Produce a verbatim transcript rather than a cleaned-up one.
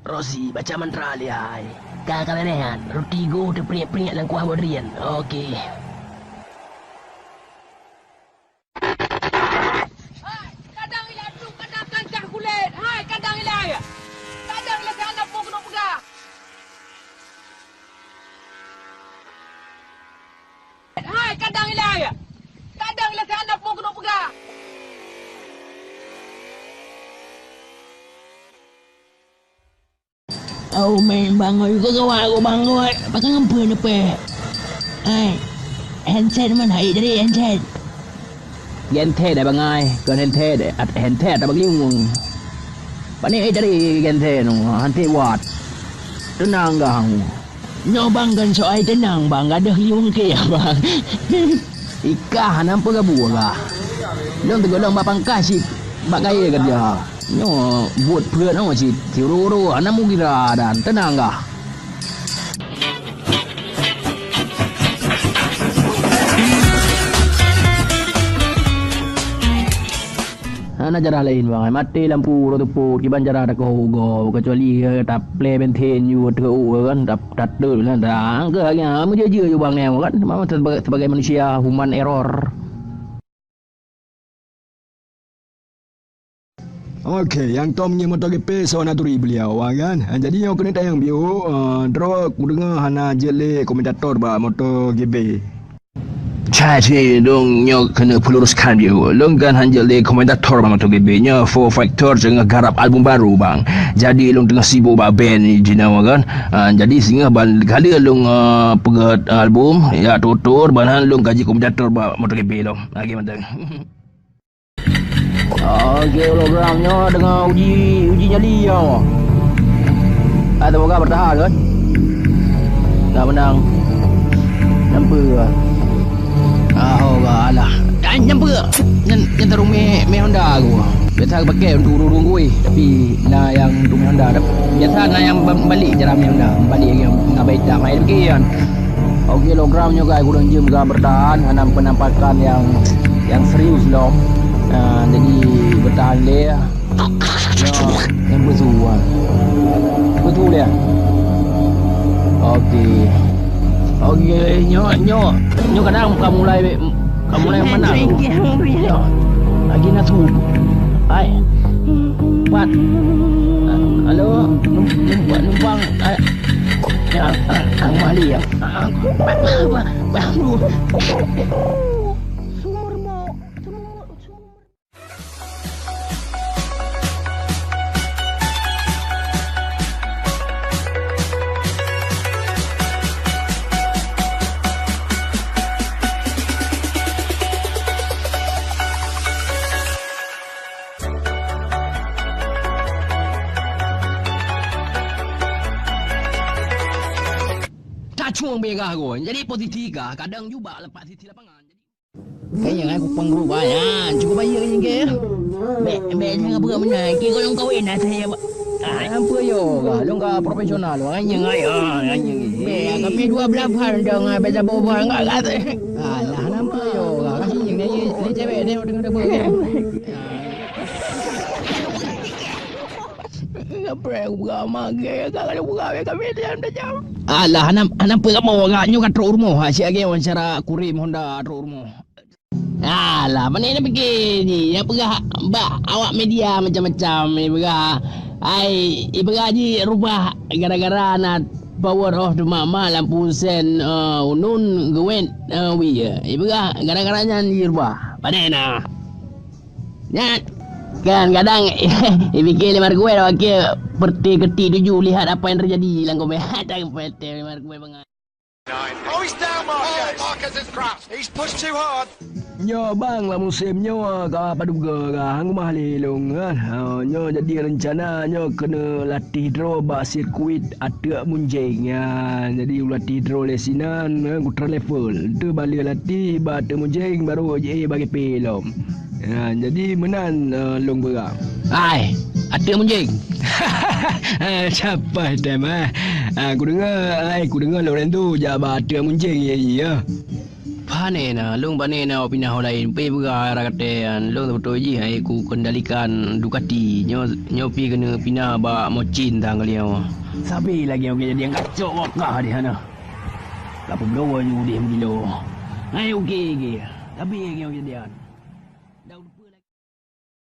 Rozi, baca mantra lé hai. Ka, ka beureh nyan. Ruti goh teupriek-priek lam kuah modrian. Oke. Hai, kadang ilée atu, kadang kancah kulét. Hai, kadang ilée. Kadang ilée keuhana peue keuneuk peugah. Hai, kadang ilée. Kadang ilée keuhana peue keuneuk peugah. Oh, main bangai kau kawan aku bangai. Pakai ngempeun apa? Hai, handset mana? Hai, dari handset. Gentet dah bangai, kon gentet, at-, gentet dah bageliung. Panik ai tadi gentet tu, hanti wat. Tenang kah? Nyoe bang kon soai tenang bang, gadoh liweng keu bang. Ikah hana peugah buah kah? Lôn teugolong bak pangkas cit bak kayée keureuja. Nyoe buet peuet nyoe cit siuroe-uroe hana meugira dan tenang kah? Hana cara laén bang, maté lampu uroe teupôt kiban cara takoh ugoe, keucuali, eh, taplé bensin yue teuh kan, tap-, tatot kan, dang keuh lagée nyan, meujeuet-jeuet ju bang nyan kan, memang sebagai, sebagai manusia human error. Oke, nyang tom ngieng moto G P soe na turi beuliau, kan? Ah, jadi nyoe keuneuk tanyong biôh, ah, droe kudeungoe hana jeuet lé komentator bak moto G B. Cai, cai, dong nyoe keuneuk peuluruskan biôh. Lôn kan hana jeuet lé komentator bak moto G B. Nyoe Four Factor teungoh garap album baru, bang. Jadi lôn teungoh sibuk bak band jinoe, kan? Ah, jadi singoh ban ka lheueh lôn, ah, peugét album, ya tutur, ban han lôn ka jeuet komentator bak moto G B lom. Lagée mantong. Oke, hologram nyoe teungoh uji, uji nyali nyoe. Ah, semoga bertahan kan. Dah menang. Nampak. Ah, oh, alah. Dan nampak. Nyan, nyan taruh meh, meh Honda aku. Biasa aku pakai untuk urung-urung kueh, tapi na yang untuk meh Honda. Biasa na yang ba-, balik cara meh Honda. Balik lagi ngabai tak main lagi kan. Oke, hologram nyoe guys, kurang jeuem ka bertahan, hana penampakan yang, yang serius lom. Ah, jadi bertahan lé. Nyoe, nyang beutôi. Beutôi dia. Oke. Oke, nyoe, nyoe, nyoe kadang ka mulai, ka mulai mana tu? Nyoe. Lagi na su. Hai. Pat. Halo, num-, numpang, numpang. Hai. Ya, ah, ah, Mali ya. Ah, ah, ah, ah, ah. Sumur mo, sumur, sumur. Tacuang bengah gon. Jadi posisi kah kadang jubak lepas sisi lapangan. Kayaknya aku penggeru banyak. Cukup bayar ni ke? Bek, bek jangan buat benar. Kira orang kahwin dah saya. Ah, apa yo? Long ka profesional. Orang yang ayo, orang yang. Bek, kami dua belas hal dah ngai baca bobo enggak kat. Alah, nampak yo. Orang sini ni, ni cewek dia tengah tengah. Ngapa aku buka magai? Kau ada buka kami diam dah jam. Alah, hana, hana peue kamoe, gak nyoe ka trok rumoh. Ha, siap lagi wawancara kurim Honda trok rumoh. Alah, mana nak fikir ni? Ya peugah bak awak media macam-macam, ya peugah. Ai, ya peugah ji rubah gara-gara na power off tu mak-mak lampu sen, eh, unun gewet, eh, wi ya. Ya peugah gara-gara nyan ji rubah. Padahai na. Nyan. Kan kadang ipike lima rukui dah wakil perti ketik tuju lihat apa yang terjadi lam komen. Ada perti lima rukui bangai. Oh, he's down, Marquez. Oh, Marquez has crashed. He's pushed too hard. Nyoe bang lah musim nyoe ka paduga ka hang mah lé long kan. Ha, nyoe jadi rencana nyoe kena latih droe bak sirkuit Ateuk Munjeng. Ya, jadi ulatih droe lé sinan, eh, ku transfer. Teu balik latih bak Ateuk Munjeng baru ji bagi pi lom. Ha, jadi meunan, eh, lôn peugah. Hai, Ateuk Munjeng. Ha, siapa tem, eh? Ha, ku dengar, ai, ku dengar Lorenzo jak bak Ateuk Munjeng, ya, ya. Hana na, lôn bak na pinah ho laén, pih beurara katée nyan, lôn beutôi jih hai ku kendalikan Ducati. Nyoe, nyoe pih keuneuk pinah bak Mocin tang kalian. Sabe lagée nyang kejadian kacok wakah di hana. Lapor bloe ju deh meugiloe. Hai oke, oke. Sabe lagée nyang kejadian.